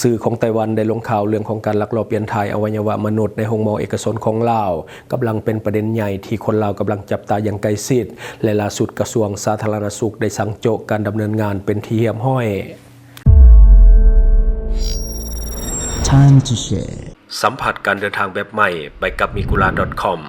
ສື່ຂອງໄຕ້ຫວັນໄດ້ລົງຂ່າວເລື່ອງຂອງການລັກລອບປ່ຽນຖ່າຍອະໄວຍະວະມະນຸດໃນໂຮງໝໍເອກະຊົນຂອງລາວ ກຳລັງເປັນປະເດັນໃຫຍ່ທີ່ຄົນລາວກຳລັງຈັບຕາຢ່າງໃກ້ຊິດ ແລະ ລ່າສຸດກະຊວງສາທາລະນະສຸກໄດ້ສັ່ງໂຈະການດຳເນີນງານເປັນທີ່ຮຽບຮ້ອຍ. Time to share. ສຳຜັດການເດີນທາງແບບໃໝ່ ໄປກັບ migura.com.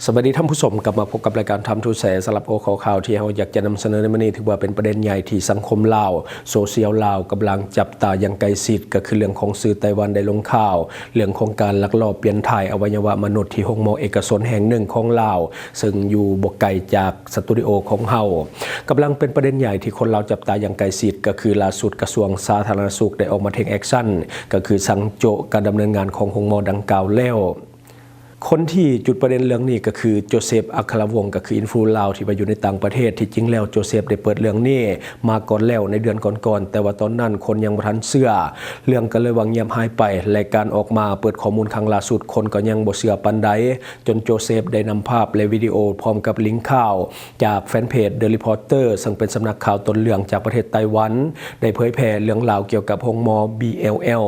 ສະບາຍດີທ່ານຜູ້ຊົມ, ກັບມາພົບກັບລາຍການ Time to Share. ສຳລັບຫົວຂໍ້ຂ່າວທີ່ເຮົາຢາກຈະນຳສະເໜີໃນມື້ນີ້ ຖືວ່າເປັນປະເດັນໃຫຍ່ທີ່ສັງຄົມລາວ, ໂຊຊຽວລາວກຳລັງຈັບຕາຢ່າງໃກ້ຊິດ, ກໍຄືເລື່ອງຂອງສື່ໄຕ້ຫວັນໄດ້ລົງຂ່າວ ເລື່ອງຂອງການລັກລອບປ່ຽນຖ່າຍອະໄວຍະວະມະນຸດທີ່ໂຮງໝໍເອກະຊົນແຫ່ງໜຶ່ງຂອງລາວ, ເຊິ່ງຢູ່ບໍ່ໄກຈາກສະຕູດິໂອຂອງເຮົາ. ກຳລັງເປັນປະເດັນໃຫຍ່ທີ່ຄົນລາວຈັບຕາຢ່າງໃກ້ຊິດ, ກໍຄືລ່າສຸດກະຊວງສາທາລະນະສຸກໄດ້ອອກມາເທັກແອັກຊັນ, ກໍຄືສັ່ງໂຈະການດຳເນີນງານຂອງໂຮງໝໍດັ່ງກ່າວແລ້ວ. ຄົນທີ່ຈຸດປະເດັນເລື່ອງນີ້ກໍຄືໂຈເຊບ ອັກຄະລະວົງ ກໍຄືອິນຟູລາວທີ່ວ່າຢູ່ໃນຕ່າງປະເທດ. ທີ່ຈິງແລ້ວໂຈເຊບໄດ້ເປີດເລື່ອງນີ້ມາກ່ອນແລ້ວໃນເດືອນກ່ອນໆ, ແຕ່ວ່າຕອນນັ້ນຄົນຍັງບໍ່ທັນເຊື່ອ, ເລື່ອງກໍເລີຍວ່າງຽບຫາຍໄປ ແລະ ການອອກມາເປີດຂໍ້ມູນຄັ້ງລ່າສຸດ ຄົນກໍຍັງບໍ່ເຊື່ອປານໃດ, ຈົນໂຈເຊບໄດ້ນຳພາບ ແລະ ວິດີໂອພ້ອມກັບລິງຂ່າວຈາກແຟນເພຈ The Reporter ເຊິ່ງເປັນສຳນັກຂ່າວຕົ້ນເລື່ອງຈາກປະເທດໄຕ້ຫວັນ ໄດ້ເຜີຍແຜ່ເລື່ອງລາວກ່ຽວກັບໂຮງໝໍ BLL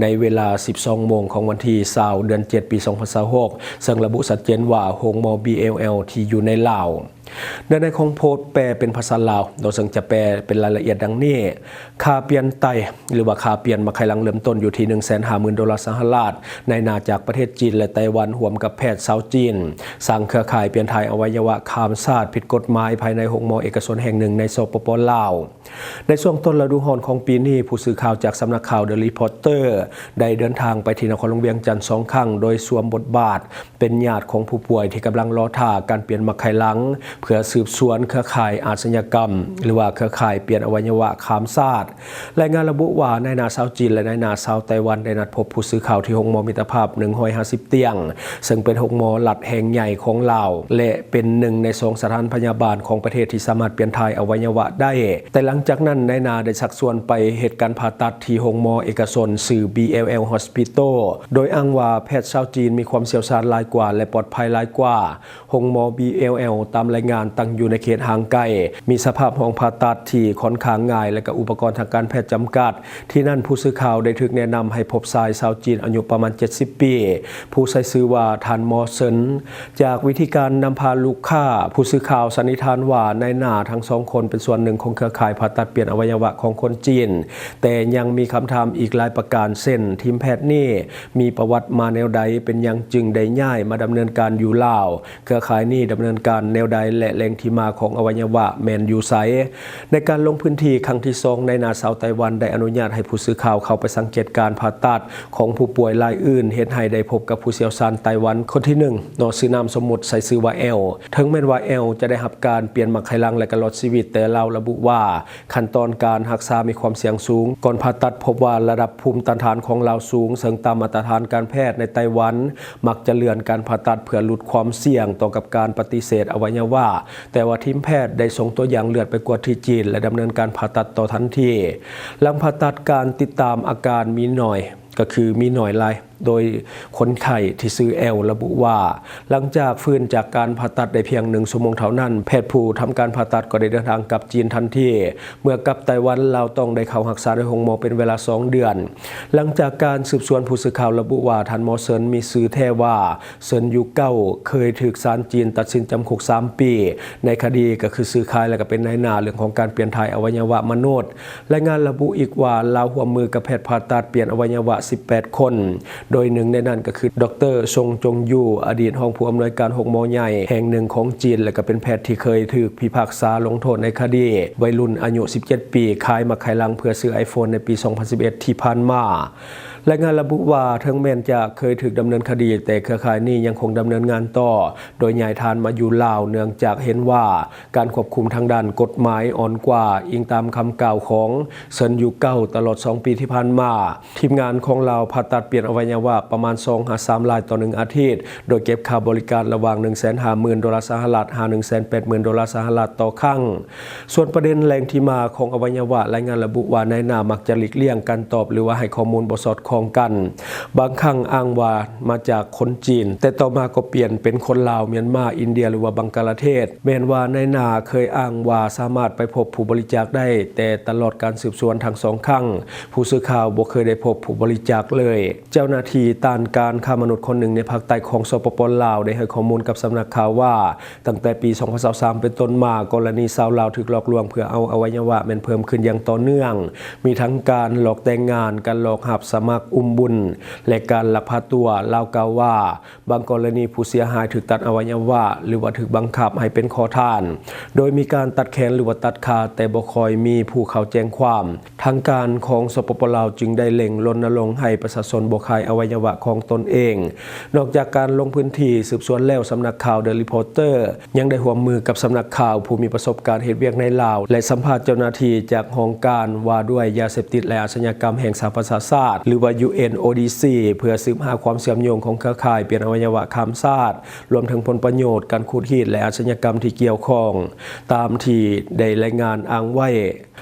ໃນເວລາສິບສອງໂມງຂອງວັນທີຊາວ ເດືອນເຈັດ ປີສອງພັນຊາວຫົກ ເຊິ່ງລະບຸຊັດເຈນວ່າໂຮງໝໍ BLL ທີ່ຢູ່ໃນລາວ. ເນື້ອໃນຂອງໂພສແປເປັນພາສາລາວ ໂດຍເຊິ່ງຈະແປເປັນລາຍລະອຽດດັ່ງນີ້: ຄ່າປ່ຽນໄຕ ຫຼືວ່າຄ່າປ່ຽນໝາກໄຂ່ຫຼັງເລີ່ມຕົ້ນຢູ່ທີ່ໜຶ່ງແສນຫ້າໝື່ນໂດລາສະຫະລັດ, ນາຍໜ້າຈາກປະເທດຈີນ ແລະ ໄຕ້ຫວັນ ຮ່ວມກັບແພດຊາວຈີນ ສ້າງເຄືອຂ່າຍປ່ຽນຖ່າຍອະໄວຍະວະຂ້າມຊາດຜິດກົດໝາຍພາຍໃນໂຮງໝໍເອກະຊົນແຫ່ງໜຶ່ງໃນ ສປປ ລາວ. ໃນຊ່ວງຕົ້ນລະດູຮ້ອນຂອງປີນີ້, ຜູ້ສື່ຂ່າວຈາກສຳນັກຂ່າວ The Reporter ໄດ້ເດີນທາງໄປທີ່ນະຄອນຫຼວງວຽງຈັນສອງຄັ້ງ ໂດຍສວມບົດບາດເປັນຍາດຂອງຜູ້ປ່ວຍທີ່ກຳລັງລໍຖ້າການປ່ຽນໝາກໄຂ່ຫຼັງ ເພື່ອສືບສວນເຄືອຂ່າຍອາຊະຍາກຳ ຫຼືວ່າເຄືອຂ່າຍປ່ຽນອະໄວຍະວະຂ້າມຊາດ. ລາຍງານລະບຸວ່າ ນາຍໜ້າຊາວຈີນ ແລະ ນາຍໜ້າຊາວໄຕ້ຫວັນໄດ້ນັດພົບຜູ້ສື່ຂ່າວທີ່ໂຮງໝໍມິດຕະພາບໜຶ່ງຮ້ອຍຫ້າສິບຕຽງ ເຊິ່ງເປັນໂຮງໝໍລັດແຫ່ງໃຫຍ່ຂອງລາວ ແລະ ເປັນໜຶ່ງໃນສອງສະຖານພະຍາບານຂອງປະເທດທີ່ສາມາດປ່ຽນຖ່າຍອະໄວຍະວະໄດ້. ແຕ່ຫຼັງຈາກນັ້ນ ນາຍໜ້າໄດ້ຊັກຊວນໄປເຮັດການຜ່າຕັດທີ່ໂຮງໝໍເອກະຊົນຊື່ BLL Hospital ໂດຍອ້າງວ່າແພດຊາວຈີນມີຄວາມຊ່ຽວຊານຫຼາຍກວ່າ ແລະ ປອດໄພຫຼາຍກວ່າ. ໂຮງໝໍ BLL ຕາມລາຍງານຕັ້ງຢູ່ໃນເຂດຫ່າງໄກ, ມີສະພາບຫ້ອງຜ່າຕັດທີ່ຄ່ອນຂ້າງງ່າຍ ແລະ ກໍອຸປະກອນທາງການແພດຈຳກັດ. ທີ່ນັ້ນ ຜູ້ສື່ຂ່າວໄດ້ຖືກແນະນຳໃຫ້ພົບຊາຍຊາວຈີນອາຍຸປະມານເຈັດສິບປີ ຜູ້ໃຊ້ຊື່ວ່າທ່ານ ມໍເຊິນ. ຈາກວິທີການນຳພາລູກຄ້າ, ຜູ້ສື່ຂ່າວສັນນິຖານວ່ານາຍໜ້າທັງສອງຄົນເປັນສ່ວນໜຶ່ງຂອງເຄືອຂ່າຍຜ່າຕັດປ່ຽນອະໄວຍະວະຂອງຄົນຈີນ, ແຕ່ຍັງມີຄຳຖາມອີກຫຼາຍປະການ ເຊັ່ນ ທີມແພດນີ້ມີປະຫວັດມາແນວໃດ, ເປັນຫຍັງຈຶ່ງໄດ້ຍ້າຍມາດຳເນີນການຢູ່ລາວ? ເຄືອຂ່າຍນີ້ດຳເນີນການແນວໃດ ແລະ ແຫຼ່ງທີ່ມາຂອງອະໄວຍະວະແມ່ນຢູ່ໃສ? ໃນການລົງພື້ນທີ່ຄັ້ງທີສອງ, ນາຍໜ້າຊາວໄຕ້ຫວັນໄດ້ອະນຸຍາດໃຫ້ຜູ້ສື່ຂ່າວເຂົ້າໄປສັງເກດການຜ່າຕັດຂອງຜູ້ປ່ວຍລາຍອື່ນ, ເຮັດໃຫ້ໄດ້ພົບກັບຜູ້ຊ່ຽວຊານໄຕ້ຫວັນຄົນທີໜຶ່ງ ເນາະ, ຊື່ນາມສົມມຸດໃຊ້ຊື່ວ່າແອວ. ເຖິງແມ່ນວ່າແອວຈະໄດ້ຮັບການປ່ຽນໝາກໄຂ່ຫຼັງ ແລະ ກໍລອດຊີວິດ, ແຕ່ລາວລະບຸວ່າ ຂັ້ນຕອນການຮັກສາມີຄວາມສ່ຽງສູງ. ກ່ອນຜ່າຕັດພົບວ່າລະດັບພູມຕ້ານທານຂອງລາວສູງ, ເຊິ່ງຕາມມາດຕະຖານການແພດໃນໄຕ້ຫວັນ ມັກຈະເລື່ອນການຜ່າຕັດເພື່ອຫຼຸດຄວາມສ່ຽງຕໍ່ກັບການປະຕິເສດອະໄວຍະວະ, ແຕ່ວ່າທີມແພດໄດ້ສົ່ງຕົວຢ່າງເລືອດໄປກວດທີ່ຈີນ ແລະ ດຳເນີນການຜ່າຕັດຕໍ່ທັນທີ. ຫຼັງຜ່າຕັດ, ການຕິດຕາມອາການມີໜ້ອຍ, ກໍຄືມີໜ້ອຍຫຼາຍ. ໂດຍຄົນໄຂ້ທີ່ຊື່ແອວລະບຸວ່າ ຫຼັງຈາກຟື້ນຈາກການຜ່າຕັດໄດ້ພຽງໜຶ່ງຊົ່ວໂມງເທົ່ານັ້ນ, ແພດຜູ້ທຳການຜ່າຕັດກໍໄດ້ເດີນທາງກັບຈີນທັນທີ. ເມື່ອກັບໄຕ້ຫວັນ, ລາວຕ້ອງໄດ້ເຂົ້າຮັກສາໃນໂຮງໝໍເປັນເວລາສອງເດືອນ. ຫຼັງຈາກການສືບສວນ, ຜູ້ສື່ຂ່າວລະບຸວ່າ ທ່ານ ມໍເຊິນ ມີຊື່ແທ້ວ່າ ເຊິນ ຢູເກົ້າ ເຄີຍຖືກສານຈີນຕັດສິນຈຳຄຸກສາມປີ ໃນຄະດີກໍຄືຊື້ຂາຍ ແລະ ກໍເປັນນາຍໜ້າເລື່ອງຂອງການປ່ຽນຖ່າຍອະໄວຍະວະມະນຸດ. ລາຍງານລະບຸອີກວ່າ ລາວຮ່ວມມືກັບແພດຜ່າຕັດປ່ຽນອະໄວຍະວະສິບແປດຄົນ, ໂດຍໜຶ່ງໃນນັ້ນກໍຄື ດອກເຕີ ຊົງ ຈົງ ຢູ, ອະດີດຮອງຜູ້ອຳນວຍການໂຮງໝໍໃຫຍ່ແຫ່ງໜຶ່ງຂອງຈີນ ແລະ ກໍເປັນແພດທີ່ເຄີຍຖືກພິພາກສາລົງໂທດໃນຄະດີໄວລຸ້ນອາຍຸສິບເຈັດປີ ຂາຍໝາກໄຂ່ຫຼັງເພື່ອຊື້ iPhone ໃນປີສອງພັນສິບເອັດ ທີ່ຜ່ານມາ. ລາຍງານລະບຸວ່າ ເຖິງແມ່ນຈະເຄີຍຖືກດຳເນີນຄະດີ, ແຕ່ເຄືອຂ່າຍນີ້ຍັງຄົງດຳເນີນງານຕໍ່, ໂດຍຍ້າຍຖານມາຢູ່ລາວ ເນື່ອງຈາກເຫັນວ່າ ການຄວບຄຸມທາງດ້ານກົດໝາຍອ່ອນກວ່າ, ອີງຕາມຄຳກ່າວຂອງ ເຊິນ ຢູເກົ້າ ຕະຫຼອດສອງປີທີ່ຜ່ານມາ. ທີມງານຂອງລາວຜ່າຕັດປ່ຽນອະໄວຍະວະປະມານສອງຫາສາມລາຍຕໍ່ໜຶ່ງອາທິດ, ໂດຍເກັບຄ່າບໍລິການລະຫວ່າງໜຶ່ງແສນຫ້າໝື່ນໂດລາສະຫະລັດ ຫາໜຶ່ງແສນແປດໝື່ນໂດລາສະຫະລັດຕໍ່ຄັ້ງ. ສ່ວນປະເດັນແຫຼ່ງທີ່ມາຂອງອະໄວຍະວະ, ລາຍງານລະບຸວ່ານາຍໜ້າມັກຈະຫຼີກລ່ຽງການຕອບ ຫຼືວ່າໃຫ້ຂໍ້ມູນບໍ່ສອດຄ່ອງ. ຕ້ອງກັນ. ບາງຄັ້ງອ້າງວ່າມາຈາກຄົນຈີນ, ແຕ່ຕໍ່ມາກໍປ່ຽນເປັນຄົນລາວ, ມຽນມາ, ອິນເດຍ ຫຼືວ່າບັງກະລາເທດ. ແມ່ນວ່ານາຍໜ້າເຄີຍອ້າງວ່າສາມາດໄປພົບຜູ້ບໍລິຈາກໄດ້, ແຕ່ຕະຫຼອດການສືບສວນທັງສອງຄັ້ງ, ຜູ້ສື່ຂ່າວບໍ່ເຄີຍໄດ້ພົບຜູ້ບໍລິຈາກເລີຍ. ເຈົ້າໜ້າທີ່ຕ້ານການຄ້າມະນຸດຄົນໜຶ່ງໃນພາກໃຕ້ຂອງ ສປປ ລາວ ໄດ້ໃຫ້ຂໍ້ມູນກັບສຳນັກຂ່າວວ່າ, ຕັ້ງແຕ່ປີສອງພັນຊາວສາມເປັນຕົ້ນມາ, ກໍລະນີຊາວລາວຖືກຫຼອກລວງເພື່ອເອົາອະໄວຍະວະແມ່ນເພີ່ມຂຶ້ນຢ່າງຕໍ່ເນື່ອງ, ມີທັງການຫຼອກແຕ່ງງານ, ການຫຼອກຮັບສະໝັກອຸ້ມບຸນ ແລະ ການລັກພາຕົວ. ລາວກ່າວວ່າ, ບາງກໍລະນີຜູ້ເສຍຫາຍຖືກຕັດອະໄວຍະວະ ຫຼືວ່າຖືກບັງຄັບໃຫ້ເປັນຂໍທານ, ໂດຍມີການຕັດແຂນ ຫຼືວ່າຕັດຂາ, ແຕ່ບໍ່ຄ່ອຍມີຜູ້ເຂົ້າແຈ້ງຄວາມ. ທາງການຂອງ ສປປ ລາວ ຈຶ່ງໄດ້ເລັ່ງລົນນະລົງໃຫ້ປະຊາຊົນບໍ່ຂາຍອະໄວຍະວະຂອງຕົນເອງ. ນອກຈາກການລົງພື້ນທີ່ສືບສວນແລ້ວ, ສຳນັກຂ່າວ The Reporter ຍັງໄດ້ຮ່ວມມືກັບສຳນັກຂ່າວຜູ້ມີປະສົບການເຮັດວຽກໃນລາວ ແລະ ສຳພາດເຈົ້າໜ້າທີ່ຈາກຫ້ອງການວ່າດ້ວຍຢາເສບຕິດ ແລະ ອາຊະຍາກຳແຫ່ງສະຫະປະຊາຊາດ ຫຼືວ່າ ຢູເອັນໂອດີຊີ ເພື່ອສືບຫາຄວາມເຊື່ອມໂຍງຂອງເຄືອຂ່າຍປ່ຽນອະໄວຍະວະຂ້າມຊາດ, ລວມເຖິງຜົນປະໂຫຍດ, ການຂູດຮີດ ແລະ ອາຊະຍາກຳທີ່ກ່ຽວຂ້ອງ, ຕາມທີ່ໄດ້ລາຍງານອ້າງໄວ້.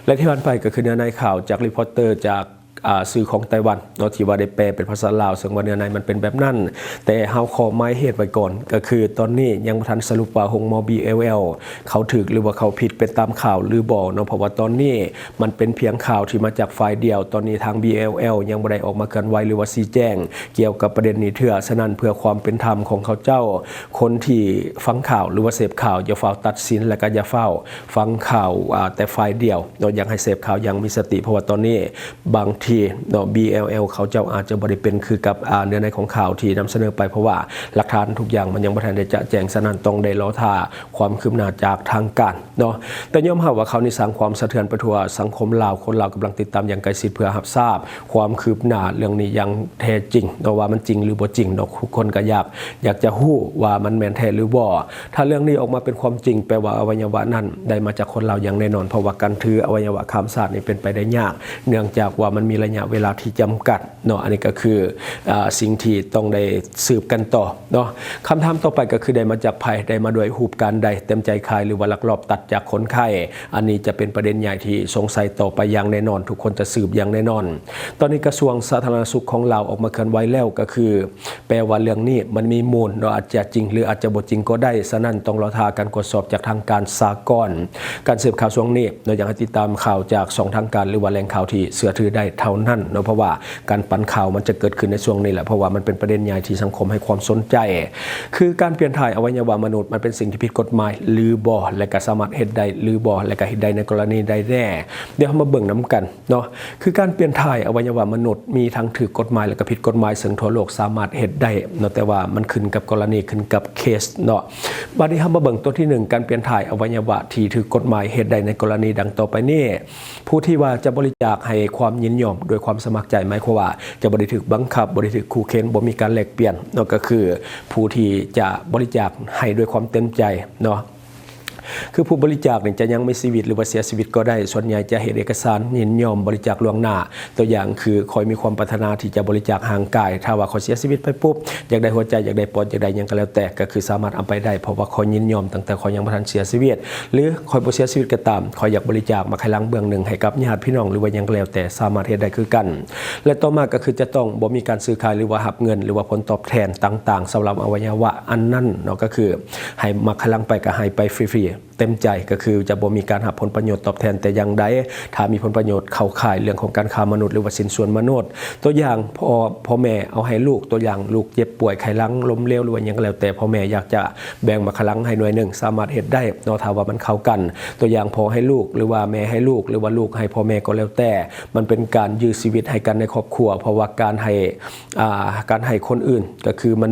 ແລະ ທີ່ຜ່ານໄປກໍຄືເນື້ອໃນຂ່າວຈາກ Reporter ຈາກ ອ່າ ສື່ຂອງໄຕ້ຫວັນເນາະ ທີ່ວ່າໄດ້ແປເປັນພາສາລາວ, ເຊິ່ງວ່າເນື້ອໃນມັນເປັນແບບນັ້ນ, ແຕ່ເຮົາຂໍໝາຍເຫດໄວ້ກ່ອນ, ກໍຄືຕອນນີ້ຍັງບໍ່ທັນສະຫຼຸບວ່າໂຮງໝໍ ບີແອລແອລ ເຂົາຖືກ ຫຼືວ່າເຂົາຜິດໄປຕາມຂ່າວ ຫຼືບໍ່ເນາະ, ເພາະວ່າຕອນນີ້ມັນເປັນພຽງຂ່າວທີ່ມາຈາກຝ່າຍດຽວ. ຕອນນີ້ທາງ ບີແອລແອລ ຍັງບໍ່ໄດ້ອອກມາເຄື່ອນໄຫວ ຫຼືວ່າຊີ້ແຈງກ່ຽວກັບປະເດັນນີ້ເທື່ອ. ສະນັ້ນ ເພື່ອຄວາມເປັນທຳຂອງເຂົາເຈົ້າ, ຄົນທີ່ຟັງຂ່າວ ຫຼືວ່າເສບຂ່າວ, ຢ່າຟ້າວຕັດສິນ ແລະ ກໍຢ່າຟ້າວ ຟັງຂ່າວ ອ່າ ແຕ່ຝ່າຍດຽວເນາະ, ຢາກໃຫ້ເສບຂ່າວຢ່າງມີສະຕິ, ເພາະວ່າຕອນນີ້ບາງທີເນາະ ບີແອລແອລ ເຂົາເຈົ້າອາດຈະບໍ່ໄດ້ເປັນຄືກັບ ອ່າ ເນື້ອໃນຂອງຂ່າວທີ່ນຳສະເໜີໄປ, ເພາະວ່າຫຼັກຖານທຸກຢ່າງມັນຍັງບໍ່ທັນໄດ້ຈະແຈ້ງ, ສະນັ້ນຕ້ອງໄດ້ລໍຖ້າຄວາມຄືບໜ້າຈາກທາງການເນາະ. ແຕ່ຍອມຮັບວ່າຂ່າວນີ້ສ້າງຄວາມສະເທືອນໄປທົ່ວສັງຄົມລາວ, ຄົນລາວກຳລັງຕິດຕາມຢ່າງໃກ້ຊິດເພື່ອຮັບຊາບຄວາມຄືບໜ້າເລື່ອງນີ້ຢ່າງແທ້ຈິງເນາະ, ວ່າມັນຈິງ ຫຼື ບໍ່ຈິງເນາະ, ທຸກຄົນກໍຢາກ ຢາກຈະຮູ້ວ່າມັນແມ່ນແທ້ ຫຼື ບໍ່. ຖ້າເລື່ອງນີ້ອອກມາເປັນຄວາມຈິງ, ແປວ່າອະໄວຍະວະນັ້ນໄດ້ມາຈາກຄົນລາວຢ່າງແນ່ນອນ, ເພາະວ່າການຖືອະໄວຍະວະຂ້າມຊາດນີ້ເປັນໄປໄດ້ຍາກ, ເນື່ອງຈາກວ່າມັນມີໄລຍະເວລາທີ່ຈຳກັດເນາະ. ອັນນີ້ກໍຄື ອ່າ ສິ່ງທີ່ຕ້ອງໄດ້ສືບກັນຕໍ່ເນາະ. ຄຳຖາມຕໍ່ໄປກໍຄື ໄດ້ມາຈາກໃຜ? ໄດ້ມາດ້ວຍຮູບການໃດ? ເຕັມໃຈຂາຍ ຫຼືວ່າລັກລອບຕັດຈາກຄົນຂາຍ? ອັນນີ້ຈະເປັນປະເດັນໃຫຍ່ທີ່ສົງໄສຕໍ່ໄປຢ່າງແນ່ນອນ, ທຸກຄົນຈະສືບຢ່າງແນ່ນອນ. ຕອນນີ້ກະຊວງສາທາລະນະສຸກຂອງລາວອອກມາເຄື່ອນໄຫວແລ້ວ, ກໍຄື ແປວ່າເລື່ອງນີ້ມັນມີມູນເນາະ, ອາດຈະຈິງ ຫຼື ອາດຈະບໍ່ຈິງກໍໄດ້, ສະນັ້ນຕ້ອງລໍຖ້າການກວດສອບຈາກທາງການສາກອນ. ການເສບຂ່າວຊ່ວງນີ້ເນາະ, ຢາກໃຫ້ຕິດຕາມຂ່າວຈາກຊ່ອງທາງການ ຫຼືວ່າແຫຼ່ງຂ່າວທີ່ເຊື່ອຖືໄດ້ເທົ່ານັ້ນເນາະ, ເພາະວ່າການປັ່ນຂ່າວມັນຈະເກີດຂຶ້ນໃນຊ່ວງນີ້ແຫຼະ, ເພາະວ່າມັນເປັນປະເດັນໃຫຍ່ທີ່ສັງຄົມໃຫ້ຄວາມສົນໃຈ. ຄືການປ່ຽນຖ່າຍອະໄວຍະວະມະນຸດ ມັນເປັນສິ່ງທີ່ຜິດກົດໝາຍ ຫຼື ບໍ່ ແລະ ກະສາມາດເຮັດໄດ້ ຫຼື ບໍ່ ແລະ ກະເຮັດໄດ້ໃນກໍລະນີໃດແດ່? ດຽວເຮົາມາເບິ່ງນຳກັນເນາະ. ຄືການປ່ຽນຖ່າຍອະໄວຍະວະມະນຸດມີທັງຖືກກົດໝາຍ ແລະ ກະຜິດກົດໝາຍ, ເຊິ່ງທົ່ວໂລກສາມາດເຮັດໄດ້ເນາະ, ແຕ່ວ່າມັນຂຶ້ນກັບກໍລະນີ, ຂຶ້ນກັບເຄສເນາະ. ບາດນີ້ເຮົາມາເບິ່ງຕົວທີໜຶ່ງ, ການປ່ຽນຖ່າຍອະໄວຍະວະທີ່ຖືກກົດໝາຍເຮັດໄດ້ໃນກໍລະນີດັ່ງຕໍ່ໄປນີ້. ຜູ້ທີ່ວ່າຈະບໍລິຈາກໃຫ້ຄວາມຍິນຍອມດ້ວຍຄວາມສະໝັກໃຈ, ໝາຍຄວາມວ່າຈະບໍ່ໄດ້ຖືກບັງຄັບ, ບໍ່ໄດ້ຖືກຂູ່ເຂັນ, ບໍ່ມີການແລກປ່ຽນເນາະ, ກໍຄືຜູ້ທີ່ຈະບໍລິຈາກໃຫ້ດ້ວຍຄວາມເຕັມໃຈເນາະ. ຄືຜູ້ບໍລິຈາກນີ້ຈະຍັງມີຊີວິດ ຫຼືວ່າເສຍຊີວິດກໍໄດ້, ສ່ວນໃຫຍ່ຈະເຮັດເອກະສານຍິນຍອມບໍລິຈາກລ່ວງໜ້າ. ຕົວຢ່າງຄື ຂ້ອຍມີຄວາມປາດຖະໜາທີ່ຈະບໍລິຈາກຮ່າງກາຍ, ຖ້າວ່າຂ້ອຍເສຍຊີວິດໄປປຸບ, ຢາກໄດ້ຫົວໃຈ, ຢາກໄດ້ປອດ, ຢາກໄດ້ຫຍັງກໍແລ້ວແຕ່, ກໍຄືສາມາດເອົາໄປໄດ້, ເພາະວ່າຂ້ອຍຍິນຍອມຕັ້ງແຕ່ຂ້ອຍຍັງບໍ່ທັນເສຍຊີວິດ. ຫຼື ຂ້ອຍບໍ່ເສຍຊີວິດກໍຕາມ, ຂ້ອຍຢາກບໍລິຈາກໝາກໄຂ່ຫຼັງເບື້ອງໜຶ່ງໃຫ້ກັບຍາດພີ່ນ້ອງ ຫຼືວ່າຫຍັງກໍແລ້ວແຕ່, ສາມາດເຮັດໄດ້ຄືກັນ. ແລະ ຕໍ່ມາກໍຄືຈະຕ້ອງບໍ່ມີການຊື້ຂາຍ ຫຼືວ່າຮັບເງິນ ຫຼືວ່າຜົນຕອບແທນຕ່າງໆ ສຳລັບອະໄວຍະວະອັນນັ້ນເນາະ, ກໍຄືໃຫ້ໝາກໄຂ່ຫຼັງໄປກໍໃຫ້ໄປຟຣີໆ ເຕັມໃຈ, ກໍຄືຈະບໍ່ມີການຮັບຜົນປະໂຫຍດຕອບແທນແຕ່ຢ່າງໃດ. ຖ້າມີຜົນປະໂຫຍດເຂົ້າຂ່າຍເລື່ອງຂອງການຄ້າມະນຸດ ຫຼືວ່າຊິ້ນສ່ວນມະນຸດ. ຕົວຢ່າງ ພໍ່ ພໍ່ແມ່ເອົາໃຫ້ລູກ, ຕົວຢ່າງລູກເຈັບປ່ວຍໄຂ້ຫຼັງ, ລົ້ມເຫຼວ ຫຼືວ່າຫຍັງກໍແລ້ວແຕ່, ພໍ່ແມ່ຢາກຈະແບ່ງໝາກໄຂ່ຫຼັງໃຫ້ໜ່ວຍໜຶ່ງ, ສາມາດເຮັດໄດ້ເນາະ, ຖ້າວ່າມັນເຂົ້າກັນ. ຕົວຢ່າງ ພໍ່ໃຫ້ລູກ ຫຼືວ່າແມ່ໃຫ້ລູກ ຫຼືວ່າລູກໃຫ້ພໍ່ແມ່ກໍແລ້ວແຕ່, ມັນເປັນການຢື້ຊີວິດໃຫ້ກັນໃນຄອບຄົວ, ເພາະວ່າການໃຫ້ ອ່າ ການໃຫ້ຄົນອື່ນ ກໍຄືມັ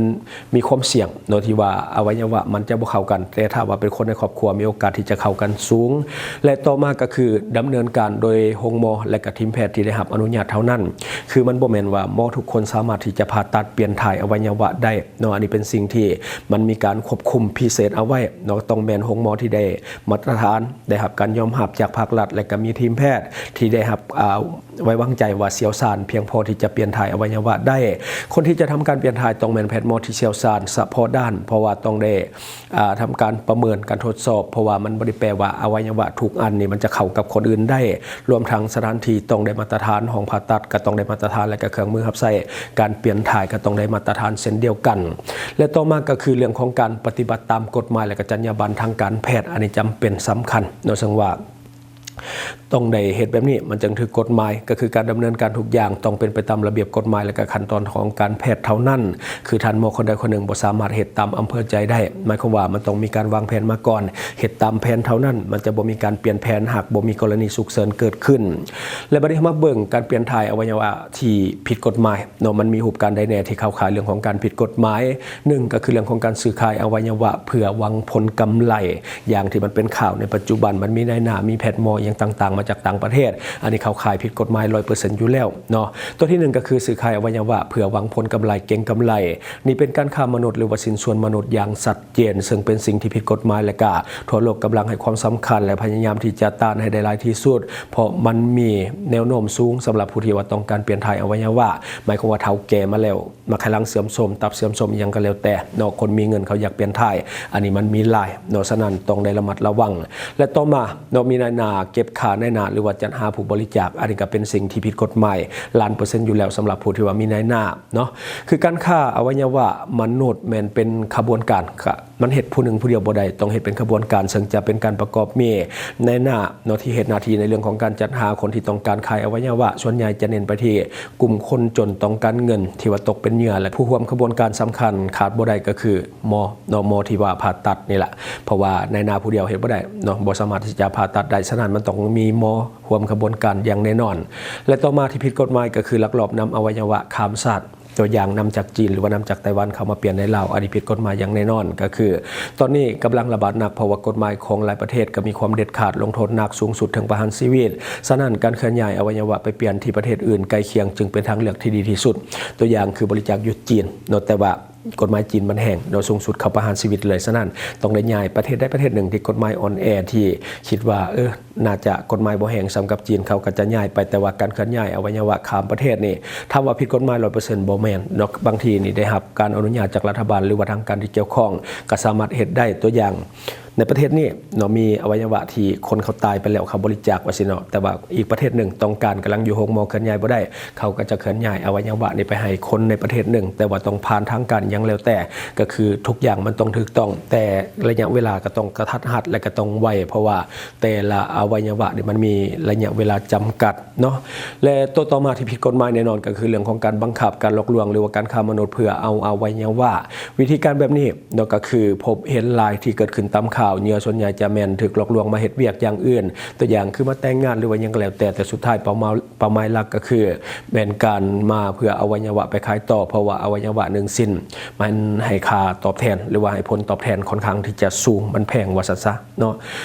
ນມີຄວາມສ່ຽງເນາະ ທີ່ວ່າອະໄວຍະວະມັນຈະບໍ່ເຂົ້າກັນ, ແຕ່ຖ້າວ່າເປັນຄົນໃນຄອບຄົວ ມີໂອກາດທີ່ຈະເຂົ້າກັນສູງ. ແລະ ຕໍ່ມາກໍຄືດຳເນີນການໂດຍໂຮງໝໍ ແລະ ກະທີມແພດທີ່ໄດ້ຮັບອະນຸຍາດເທົ່ານັ້ນ. ຄືມັນບໍ່ແມ່ນວ່າໝໍທຸກຄົນສາມາດທີ່ຈະຜ່າຕັດປ່ຽນຖ່າຍອະໄວຍະວະໄດ້ເນາະ, ອັນນີ້ເປັນສິ່ງທີ່ມັນມີການຄວບຄຸມພິເສດເອົາໄວ້ເນາະ, ຕ້ອງແມ່ນໂຮງໝໍທີ່ໄດ້ມາດຕະຖານ, ໄດ້ຮັບການຍອມຮັບຈາກພາກລັດ ແລະ ກໍມີທີມແພດທີ່ໄດ້ຮັບ ອ່າ ໄວ້ວາງໃຈວ່າຊ່ຽວຊານພຽງພໍທີ່ຈະປ່ຽນຖ່າຍອະໄວຍະວະໄດ້. ຄົນທີ່ຈະທຳການປ່ຽນຖ່າຍຕ້ອງແມ່ນແພດໝໍທີ່ຊ່ຽວຊານສະເພາະດ້ານ, ເພາະວ່າຕ້ອງໄດ້ ອ່າ ທຳການປະເມີນ, ການທົດສອບ, ະວ່າມັນບໍ່ໄດ້ແປວ່າອະໄວຍະວະທຸກອັນນີ້ມັນຈະເຂົ້າກັບຄົນອື່ນໄດ້, ລວມທັງສະຖານທີ່ຕ້ອງໄດ້ມາດຕະຖານ, ຫ້ອງຜ່າຕັດກໍຕ້ອງໄດ້ມາດຕະຖານ ແລະ ກໍເຄື່ອງມືຮັບໃຊ້ການປ່ຽນຖ່າຍກໍຕ້ອງໄດ້ມາດຕະຖານເຊັ່ນດຽວກັນ. ແລະ ຕໍ່ມາກໍຄືເລື່ອງຂອງການປະຕິບັດຕາມກົດໝາຍ ແລະ ກໍຈັນຍາບັນທາງການແພດ, ອັນນີ້ຈຳເປັນສຳຄັນເນາະ, ເຊິ່ງວ່າ ຕ້ອງໄດ້ເຮັດແບບນີ້ ມັນຈຶ່ງຖືກກົດໝາຍ, ກໍຄືການດຳເນີນການທຸກຢ່າງຕ້ອງເປັນໄປຕາມລະບຽບກົດໝາຍ ແລະ ກະຂັ້ນຕອນຂອງການແພດເທົ່ານັ້ນ. ຄືທ່ານໝໍຄົນໃດຄົນໜຶ່ງບໍ່ສາມາດເຮັດຕາມອຳເພີໃຈໄດ້, ໝາຍຄວາມວ່າມັນຕ້ອງມີການວາງແຜນມາກ່ອນ, ເຮັດຕາມແຜນເທົ່ານັ້ນ, ມັນຈະບໍ່ມີການປ່ຽນແຜນ ຫາກບໍ່ມີກໍລະນີສຸກເສີນເກີດຂຶ້ນ. ແລະ ບັດນີ້ເຮົາມາເບິ່ງການປ່ຽນຖ່າຍອະໄວຍະວະທີ່ຜິດກົດໝາຍເນາະ, ມັນມີຮູບການໃດແດ່ທີ່ເຂົ້າຂ່າຍເລື່ອງຂອງການຜິດກົດໝາຍ? ໜຶ່ງ ກໍຄືເລື່ອງຂອງການຊື້ຂາຍອະໄວຍະວະເພື່ອຫວັງຜົນກຳໄລ ຢ່າງທີ່ມັນເປັນຂ່າວໃນປັດຈຸບັນ, ມັນມີນາຍໜ້າ ມີແພດໝໍອີ່ຫຍັງຕ່າງໆ ມາຈາກຕ່າງປະເທດ, ອັນນີ້ເຂົ້າຂ່າຍຜິດກົດໝາຍຮ້ອຍເປີເຊັນຢູ່ແລ້ວເນາະ. ຕົວທີໜຶ່ງ ກໍຄືຊື້ຂາຍອະໄວຍະວະເພື່ອຫວັງຜົນກຳໄລ, ເກັງກຳໄລ. ນີ້ເປັນການຄ້າມະນຸດ ຫຼືວ່າຊິ້ນສ່ວນມະນຸດຢ່າງຊັດເຈນ, ເຊິ່ງເປັນສິ່ງທີ່ຜິດກົດໝາຍ ແລະ ກະທົ່ວໂລກກຳລັງໃຫ້ຄວາມສຳຄັນ ແລະ ພະຍາຍາມທີ່ຈະຕ້ານໃຫ້ໄດ້ຫຼາຍທີ່ສຸດ, ເພາະມັນມີແນວໂນ້ມສູງສຳລັບຜູ້ທີ່ວ່າຕ້ອງການປ່ຽນຖ່າຍອະໄວຍະວະ, ໝາຍຄວາມວ່າເຖົ້າແກ່ມາແລ້ວ, ໝາກໄຂ່ຫຼັງເສື່ອມໂຊມ, ຕັບເສື່ອມໂຊມ ອີ່ຫຍັງກໍແລ້ວແຕ່ເນາະ, ຄົນມີເງິນເຂົາຢາກປ່ຽນຖ່າຍ, ອັນນີ້ມັນມີຫຼາຍເນາະ, ສະນັ້ນຕ້ອງໄດ້ລະມັດລະວັງ. ແລະ ຕໍ່ມາເນາະ ມີນາຍໜ້າເກັບຄ່ານາຍໜ້າ ຫຼືວ່າຈັດຫາຜູ້ບໍລິຈາກ, ອັນນີ້ກໍເປັນສິ່ງທີ່ຜິດກົດໝາຍລ້ານເປີເຊັນຢູ່ແລ້ວ ສຳລັບຜູ້ທີ່ວ່າມີນາຍໜ້າເນາະ. ຄືການຄ້າອະໄວຍະວະມະນຸດແມ່ນເປັນຂະບວນການ, ກະ ມັນເຮັດຜູ້ໜຶ່ງຜູ້ດຽວບໍ່ໄດ້, ຕ້ອງເຮັດເປັນຂະບວນການ, ເຊິ່ງຈະເປັນການປະກອບມີນາຍໜ້າເນາະ ທີ່ເຮັດໜ້າທີ່ໃນເລື່ອງຂອງການຈັດຫາຄົນທີ່ຕ້ອງການຂາຍອະໄວຍະວະ, ສ່ວນໃຫຍ່ຈະເນັ້ນໄປທີ່ກຸ່ມຄົນຈົນຕ້ອງການເງິນທີ່ວ່າຕົກເປັນເຫຍື່ອ ແລະ ຜູ້ຮ່ວມຂະບວນການສຳຄັນຂາດບໍ່ໄດ້ກໍຄືໝໍເນາະ, ໝໍທີ່ວ່າຜ່າຕັດນີ້ລະ, ເພາະວ່ານາຍໜ້າຜູ້ດຽວເຮັດບໍ່ໄດ້ເນາະ, ບໍ່ສາມາດທີ່ຈະຜ່າຕັດໄດ້, ສະນັ້ນມັນຕ້ອງມີໝໍຮ່ວມຂະບວນການຢ່າງແນ່ນອນ. ແລະ ຕໍ່ມາທີ່ຜິດກົດໝາຍກໍຄືລັກລອບນຳອະໄວຍະວະຂ້າມຊາດ, ຕົວຢ່າງນຳຈາກຈີນ ຫຼືວ່ານຳຈາກໄຕ້ຫວັນເຂົ້າມາປ່ຽນໃນລາວ, ອັນນີ້ຜິດກົດໝາຍຢ່າງແນ່ນອນ. ກໍຄືຕອນນີ້ກຳລັງລະບາດໜັກ ເພາະວ່າກົດໝາຍຂອງຫຼາຍປະເທດກໍມີຄວາມເດັດຂາດ, ລົງໂທດໜັກ ສູງສຸດເຖິງປະຫານຊີວິດ. ສະນັ້ນ ການເຄື່ອນຍ້າຍອະໄວຍະວະໄປປ່ຽນທີ່ປະເທດອື່ນໃກ້ຄຽງຈຶ່ງເປັນທາງເລືອກທີ່ດີທີ່ສຸດ. ຕົວຢ່າງຄືບໍລິຈາກຢູ່ຈີນເນາະ, ແຕ່ວ່າກົດໝາຍຈີນມັນແຮງເນາະ, ສູງສຸດເຂົາປະຫານຊີວິດເລີຍ. ສະນັ້ນ ຕ້ອງໄດ້ຍ້າຍປະເທດໃດປະເທດໜຶ່ງທີ່ກົດໝາຍອ່ອນແອ ທີ່ຄິດວ່າ ເອີ ໜ້າຈະກົດໝາຍບໍ່ແຮງສ່ຳກັບຈີນ, ເຂົາກໍຈະຍ້າຍໄປ, ແຕ່ວ່າການເຄື່ອນຍ້າຍອະໄວຍະວະຂ້າມປະເທດນີ້ ຖາມວ່າຜິດກົດໝາຍຮ້ອຍເປີເຊັນ ບໍ່ແມ່ນເນາະ, ບາງທີນີ້ໄດ້ຮັບການອະນຸຍາດຈາກລັດຖະບານ ຫຼືວ່າທາງການທີ່ກ່ຽວຂ້ອງກໍສາມາດເຮັດໄດ້. ຕົວຢ່າງໃນປະເທດນີ້ເນາະ ມີອະໄວຍະວະທີ່ຄົນເຂົາຕາຍໄປແລ້ວ ເຂົາບໍລິຈາກວ່າຊີ້ເນາະ, ແຕ່ວ່າອີກປະເທດໜຶ່ງຕ້ອງການ, ກຳລັງຢູ່ໂຮງໝໍ ເຄື່ອນຍ້າຍບໍ່ໄດ້, ເຂົາກໍຈະເຄື່ອນຍ້າຍອະໄວຍະວະນີ້ໄປໃຫ້ຄົນໃນປະເທດໜຶ່ງ, ແຕ່ວ່າຕ້ອງຜ່ານທາງການຢ່າງແລ້ວແຕ່, ກໍຄືທຸກຢ່າງມັນຕ້ອງຖືກຕ້ອງ, ແຕ່ໄລຍະເວລາກໍຕ້ອງກະທັດຮັດ ແລະ ກໍຕ້ອງໄວ, ເພາະວ່າ ແຕ່ລະອະໄວຍະວະນີ້ມັນມີໄລຍະເວລາຈຳກັດເນາະ. ແລະ ຕົວຕໍ່ມາທີ່ຜິດກົດໝາຍແນ່ນອນກໍຄືເລື່ອງຂອງການບັງຄັບ, ການຫຼອກລວງ ຫຼືວ່າການຄ້າມະນຸດເພື່ອເອົາອະໄວຍະວະ. ວິທີການແບບນີ້ເນາະ ກໍຄືພົບເຫັນຫຼາຍທີ່ເກີດຂຶ້ນຕາມຂ່າວ, ເຫຍື່ອສ່ວນໃຫຍ່ຈະແມ່ນຖືກຫຼອກລວງມາເຮັດວຽກຢ່າງອື່ນ, ຕົວຢ່າງຄືມາແຕ່ງງານ ຫຼືວ່າຫຍັງກໍແລ້ວແຕ່, ແຕ່ສຸດທ້າຍເປົ້າໝາຍ ເປົ້າໝາຍຫຼັກກໍຄືແມ່ນການມາເພື່ອເອົາໄວຍະວະໄປຂາຍຕໍ່, ເພາະວ່າອະໄວຍະວະໜຶ່ງຊິ້ນ ມັນໃຫ້ຄ່າຕອບແທນ ຫຼືວ່າໃຫ້ຜົນຕອບແທນຂ້ອນຂ້າງທີ່ຈະສູງ, ມັນແພງວ່າຊັ້ນຊະເນາະ.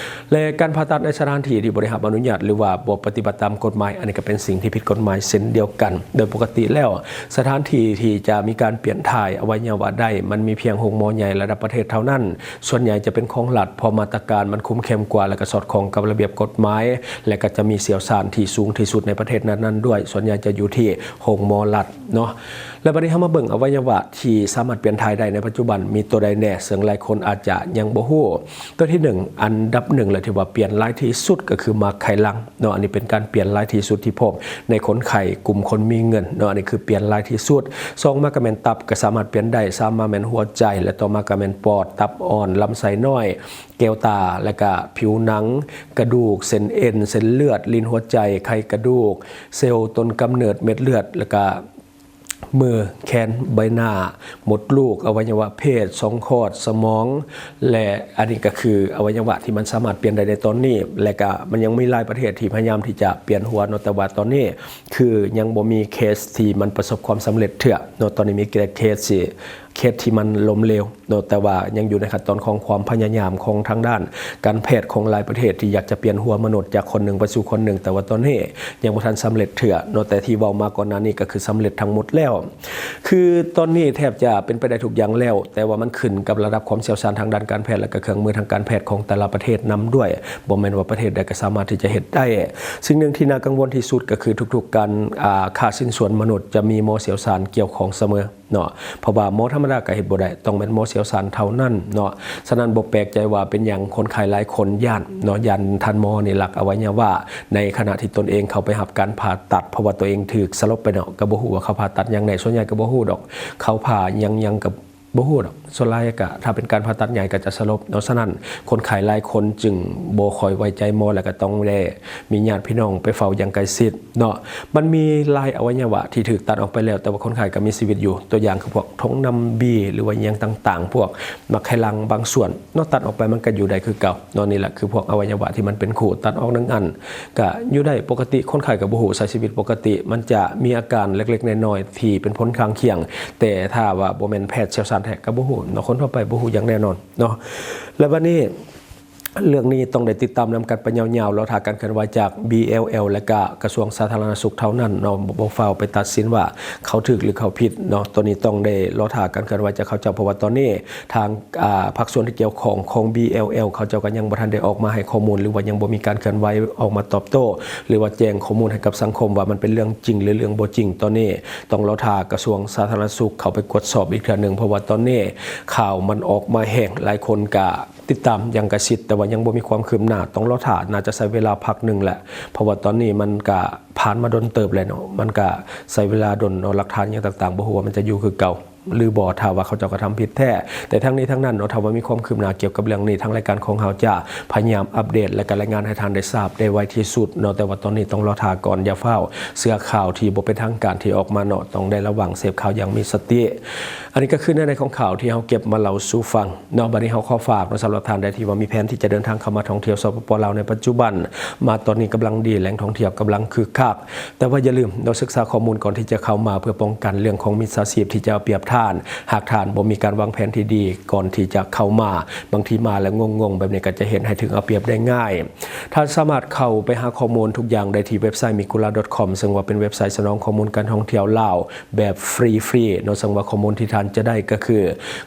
ແລະ ການຜ່າຕັດໃນສະຖານທີ່ທີ່ບໍ່ໄດ້ຮັບອະນຸຍາດ ຫຼືວ່າບໍ່ປະຕິບັດຕາມກົດໝາຍ, ອັນນີ້ກໍເປັນສິ່ງທີ່ຜິດກົດໝາຍເຊັ່ນດຽວກັນ. ໂດຍປົກກະຕິແລ້ວ ສະຖານທີ່ທີ່ຈະມີການປ່ຽນຖ່າຍອະໄວຍະວະໄດ້ ມັນມີພຽງໂຮງໝໍໃຫຍ່ລະດັບປະເທດເທົ່ານັ້ນ, ສ່ວນໃຫຍ່ຈະເປັນຂອງລັດ, ເພາະມາດຕະການມັນຄຸມເຂັ້ມກວ່າ ແລະ ກໍສອດຄ່ອງກັບລະບຽບກົດໝາຍ, ແລະ ກໍຈະມີຊ່ຽວຊານທີ່ສູງທີ່ສຸດໃນປະເທດນັ້ນໆດ້ວຍ, ສ່ວນໃຫຍ່ຈະຢູ່ທີ່ໂຮງໝໍລັດເນາະ. ແລະ ບັດນີ້ເຮົາມາເບິ່ງອະໄວຍະວະທີ່ສາມາດປ່ຽນຖ່າຍໄດ້ໃນປັດຈຸບັນມີຕົວໃດແດ່ ເຊິ່ງຫຼາຍຄົນອາດຈະຍັງບໍ່ຮູ້. ຕົວທີໜຶ່ງ ອັນດັບໜຶ່ງເລີຍທີ່ວ່າປ່ຽນຫຼາຍທີ່ສຸດກໍຄືໝາກໄຂ່ຫຼັງເນາະ, ອັນນີ້ເປັນການປ່ຽນຫຼາຍທີ່ສຸດທີ່ພົບໃນຄົນໄຂ້ກຸ່ມຄົນມີເງິນເນາະ, ອັນນີ້ຄືປ່ຽນຫຼາຍທີ່ສຸດ. ສອງມາກໍແມ່ນຕັບ ກໍສາມາດປ່ຽນໄດ້, ສາມມາແມ່ນຫົວໃຈ ແລະ ຕໍ່ມາກໍແມ່ນປອດ, ຕັບອ່ອນ, ລຳໄສ້ນ້ອຍ, ແກ້ວຕາ ແລະ ກະຜິວໜັງ, ກະດູກ, ເສັ້ນເອັນ, ເສັ້ນເລືອດ, ລີ້ນຫົວໃຈ, ໄຂ່ກະດູກ, ເຊວຕົ້ນກຳເນີດ, ເມັດເລືອດ ແລະ ກະ ມື, ແຂນ, ໃບໜ້າ, ມົດລູກ, ອະໄວຍະວະເພດ, ຊ່ອງຄອດ, ສະໝອງ ແລະ ອັນນີ້ກໍຄືອະໄວຍະວະທີ່ມັນສາມາດປ່ຽນໄດ້ໃນຕອນນີ້, ແລະ ກະມັນຍັງມີຫຼາຍປະເທດທີ່ພະຍາຍາມທີ່ຈະປ່ຽນຫົວເນາະ, ແຕ່ວ່າຕອນນີ້ຄືຍັງບໍ່ມີເຄສທີ່ມັນປະສົບຄວາມສຳເລັດເທື່ອເນາະ, ຕອນນີ້ມີແຕ່ເຄສທີ່ ເຄສທີ່ມັນລົ້ມເຫຼວເນາະ, ແຕ່ວ່າຍັງຢູ່ໃນຂັ້ນຕອນຂອງຄວາມພະຍາຍາມຂອງທາງດ້ານການແພດຂອງຫຼາຍປະເທດທີ່ຢາກຈະປ່ຽນຫົວມະນຸດຈາກຄົນໜຶ່ງໄປສູ່ຄົນໜຶ່ງ, ແຕ່ວ່າຕອນນີ້ຍັງບໍ່ທັນສຳເລັດເທື່ອເນາະ, ແຕ່ທີ່ເວົ້າມາກ່ອນໜ້ານີ້ກໍຄືສຳເລັດທັງໝົດແລ້ວ. ຄືຕອນນີ້ແທບຈະເປັນໄປໄດ້ທຸກຢ່າງແລ້ວ, ແຕ່ວ່າມັນຂຶ້ນກັບລະດັບຄວາມຊ່ຽວຊານທາງດ້ານການແພດ ແລະ ກໍເຄື່ອງມືທາງການແພດຂອງແຕ່ລະປະເທດນຳດ້ວຍ, ບໍ່ແມ່ນວ່າປະເທດໃດກໍສາມາດທີ່ຈະເຮັດໄດ້. ສິ່ງໜຶ່ງທີ່ໜ້າກັງວົນທີ່ສຸດກໍຄືທຸກໆການ ອ່າ ຂ້າຊິ້ນສ່ວນມະນຸດຈະມີໝໍຊ່ຽວຊານກ່ຽວຂ້ອງສະເໝີ ເນາະ, ເພາະວ່າໝໍທຳມະ ລະດາກໍເຮັດບໍ່ໄດ້ ຕ້ອງແມ່ນໝໍຊ່ຽວຊານເທົ່ານັ້ນເນາະ. ສະນັ້ນບໍ່ແປກໃຈວ່າເປັນຫຍັງຄົນໄຂ້ຫຼາຍຄົນຢ້ານເນາະ ຢ້ານທ່ານໝໍນີ້ລັກອະໄວຍະວະ ໃນຂະນະທີ່ຕົນເອງເຂົ້າໄປຮັບການຜ່າຕັດ ເພາະວ່າຕົວເອງຖືກສະຫຼົບໄປເນາະ ກໍບໍ່ຮູ້ວ່າເຂົາຜ່າຕັດຫຍັງແດ່ ສ່ວນໃຫຍ່ກໍບໍ່ຮູ້ດອກ ເຂົາຜ່າຫຍັງໆກໍບໍ່ຮູ້ດອກ ສ່ວນຫຼາຍກໍຖ້າເປັນການຜ່າຕັດໃຫຍ່ກໍຈະສະຫຼົບເນາະ. ສະນັ້ນຄົນໄຂ້ຫຼາຍຄົນຈຶ່ງບໍ່ຄ່ອຍໄວ້ໃຈໝໍ ແລ້ວກໍຕ້ອງໄດ້ມີຍາດພີ່ນ້ອງໄປເຝົ້າຢ່າງໃກ້ຊິດ ເນາະ. ມັນມີຫຼາຍອະໄວຍະວະທີ່ຖືກຕັດອອກໄປແລ້ວ ແຕ່ວ່າຄົນໄຂ້ກໍມີຊີວິດຢູ່ ຕົວຢ່າງຄືພວກຖົງນ້ຳບີ ຫຼືວ່າອີ່ຫຍັງຕ່າງໆ ພວກໝາກໄຂ່ຫຼັງບາງສ່ວນເນາະ ຕັດອອກໄປມັນກໍຢູ່ໄດ້ຄືເກົ່າເນາະ. ນີ້ແຫຼະຄືພວກອະໄວຍະວະທີ່ມັນເປັນຄູ່ ຕັດອອກໜຶ່ງອັນກໍຢູ່ໄດ້ປົກກະຕິ ຄົນໄຂ້ກໍບໍ່ຮູ້ ໃຊ້ຊີວິດປົກກະຕິ ມັນຈະມີອາການເລັກໆນ້ອຍໆທີ່ເປັນຜົນຂ້າງຄຽງ ແຕ່ຖ້າວ່າບໍ່ແມ່ນແພດຊ່ຽວຊານແທ້ກໍບໍ່ຮູ້ເນາະ ຄົນທົ່ວໄປບໍ່ຮູ້ຢ່າງແນ່ນອນເນາະ. ແລ້ວບັດນີ້ ເລື່ອງນີ້ຕ້ອງໄດ້ຕິດຕາມນຳກັນໄປຍາວໆ ລໍຖ້າການເຄື່ອນໄຫວຈາກ ບີແອລແອລ ແລະກະກະຊວງສາທາລະນະສຸກເທົ່ານັ້ນເນາະ ບໍ່ຟ້າວໄປຕັດສິນວ່າເຂົາຖືກ ຫຼື ເຂົາຜິດເນາະ. ໂຕນີ້ຕ້ອງໄດ້ລໍຖ້າການເຄື່ອນໄຫວຈາກເຂົາເຈົ້າ ເພາະວ່າຕອນນີ້ທາງ ອາ ພາກສ່ວນທີ່ກ່ຽວຂ້ອງຂອງ ບີແອລແອລ ເຂົາເຈົ້າກໍຍັງບໍ່ທັນໄດ້ອອກມາໃຫ້ຂໍ້ມູນ ຫຼືວ່າຍັງບໍ່ມີການເຄື່ອນໄຫວອອກມາຕອບໂຕ້ ຫຼືວ່າແຈ້ງຂໍ້ມູນໃຫ້ກັບສັງຄົມວ່າມັນເປັນເລື່ອງຈິງ ຫຼື ເລື່ອງບໍ່ຈິງ. ຕອນນີ້ຕ້ອງລໍຖ້າກະຊວງສາທາລະນະສຸກເຂົ້າໄປກວດສອບອີກເທື່ອໜຶ່ງ ເພາະວ່າຕອນນີ້ຂ່າວມັນອອກມາແຮງ ຫຼາຍຄົນກະ ຕິດຕາມຢ່າງໃກ້ຊິດ ແຕ່ວ່າຍັງບໍ່ມີຄວາມຄືບໜ້າ ຕ້ອງລໍຖ້າ ໜ້າຈະໃຊ້ເວລາພັກໜຶ່ງແຫຼະ ເພາະວ່າຕອນນີ້ມັນກະຜ່ານມາດົນເຕີບແລ້ວເນາະ ມັນກະໃຊ້ເວລາດົນເນາະ ຫຼັກຖານຫຍັງຕ່າງໆ ບໍ່ຮູ້ວ່າມັນຈະຢູ່ຄືເກົ່າ ຫຼື ບໍ່ ຖ້າວ່າເຂົາເຈົ້າກະທຳຜິດແທ້. ແຕ່ທັງນີ້ທັງນັ້ນເນາະ ຖ້າວ່າມີຄວາມຄືບໜ້າກ່ຽວກັບເລື່ອງນີ້ ທາງລາຍການຂອງເຮົາຈະພະຍາຍາມອັບເດດ ແລະກະລາຍງານໃຫ້ທ່ານໄດ້ຊາບໄດ້ໄວທີ່ສຸດເນາະ. ແຕ່ວ່າຕອນນີ້ຕ້ອງລໍຖ້າກ່ອນ ຢ່າຟ້າວເຊື່ອຂ່າວທີ່ບໍ່ເປັນທາງການທີ່ອອກມາເນາະ ຕ້ອງໄດ້ລະວັງ ເສບຂ່າວຢ່າງມີສະຕິ. ອັນນີ້ກໍຄືເນື້ອໃນຂອງຂ່າວທີ່ເຮົາເກັບມາເລົ່າສູ່ຟັງ ເນາະ. ບັດນີ້ເຮົາຂໍຝາກເນາະ ສຳລັບທ່ານໃດທີ່ວ່າມີແຜນທີ່ຈະເດີນທາງເຂົ້າມາທ່ອງທ່ຽວ ສປປ ລາວ ໃນປັດຈຸບັນ ມາຕອນນີ້ກຳລັງດີ ແຫຼ່ງທ່ອງທ່ຽວກຳລັງຄຶກຄັກ ແຕ່ວ່າຢ່າລືມເນາະ ສຶກສາຂໍ້ມູນກ່ອນທີ່ຈະເຂົ້າມາ ເພື່ອປ້ອງກັນເລື່ອງຂອງມິດສາຊີບທີ່ຈະເອົາປຽບທ່ານ. ຫາກທ່ານບໍ່ມີການວາງແຜນທີ່ດີກ່ອນທີ່ຈະເຂົ້າມາ ບາງທີມາແລ້ວງົງໆ ແບບນີ້ກໍຈະເຮັດໃຫ້ຖືກເອົາປຽບໄດ້ງ່າຍ. ທ່ານສາມາດເຂົ້າໄປຫາຂໍ້ມູນທຸກຢ່າງໄດ້ທີ່ເວັບໄຊ migula dot com ເຊິ່ງວ່າເປັນເວັບໄຊສະໜອງຂໍ້ມູນການທ່ອງທ່ຽວລາວ ແບບຟຣີໆເນາະ ເຊິ່ງວ່າຂໍ້ມູນທີ່ທ່ານຈະໄດ້ກໍຄື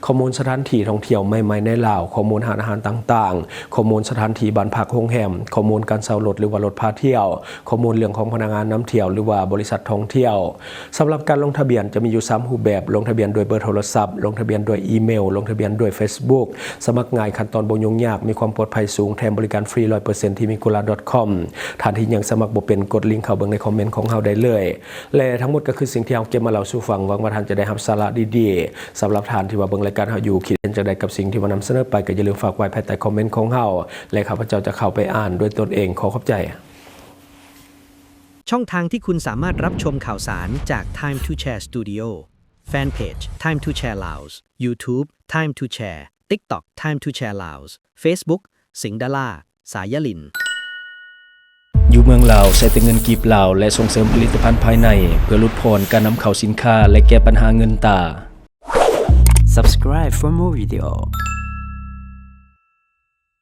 ຂໍ້ມູນສະຖານທີ່ທ່ອງທ່ຽວໃໝ່ໆໃນລາວ, ຂໍ້ມູນຮ້ານອາຫານຕ່າງໆ, ຂໍ້ມູນສະຖານທີ່ບ້ານພັກໂຮງແຮມ, ຂໍ້ມູນການເຊົ່າລົດ ຫຼືວ່າລົດພາທ່ຽວ, ຂໍ້ມູນເລື່ອງຂອງພະນັກງານນຳທ່ຽວ ຫຼືວ່າບໍລິສັດທ່ອງທ່ຽວ. ສຳລັບການລົງທະບຽນຈະມີຢູ່ສາມຮູບແບບ, ລົງທະບຽນດ້ວຍເບີໂທລະສັບ, ລົງທະບຽນດ້ວຍອີເມວ, ລົງທະບຽນດ້ວຍເຟສບຸກ. ສະໝັກງ່າຍ, ຂັ້ນຕອນບໍ່ຫຍຸ້ງຍາກ, ມີຄວາມປອດໄພສູງ, ແຖມບໍລິການຟຣີຮ້ອຍເປີເຊັນທີ່ migula dot com. ທ່ານທີ່ຍັງສະໝັກບໍ່ເປັນ, ກົດລິງເຂົ້າເບິ່ງໃນຄອມເມັນຂອງເຮົາໄດ້ເລີຍ. ແລະ ທັງໝົດກໍຄືສິ່ງທີ່ເຮົາເກັບມາເລົ່າສູ່ຟັງ, ຫວັງວ່າທ່ານຈະໄດ້ຮັບສາລະດີໆ. ສຳລັບທ່ານທີ່ວ່າເບິ່ງລາຍການເຮົາຢູ່, ຄິດເຫັນຈັ່ງໃດກັບສິ່ງທີ່ວ່ານຳສະເໜີໄປ, ກໍຢ່າລືມຝາກໄວ້ພາຍໃຕ້ຄອມເມັນຂອງເຮົາ ແລະ ຂ້າພະເຈົ້າຈະເຂົ້າໄປອ່ານດ້ວຍຕົນເອງ. ຂໍຂອບໃຈ. ຊ່ອງທາງທີ່ຄຸນສາມາດຮັບຊົມຂ່າວສານຈາກ Time to Share Studio, Fanpage Time to Share Laos, YouTube Time to Share, TikTok Time to Share Laos, Facebook ສິງດາລາ ສາຍຍາລິນ. ຢູ່ເມືອງລາວໃຊ້ແຕ່ເງິນກີບລາວ ແລະ ສົ່ງເສີມຜະລິດຕະພັນພາຍໃນ ເພື່ອຫຼຸດຜ່ອນການນຳເຂົ້າສິນຄ້າ ແລະ ແກ້ບັນຫາເງິນຕາ. Subscribe for more video.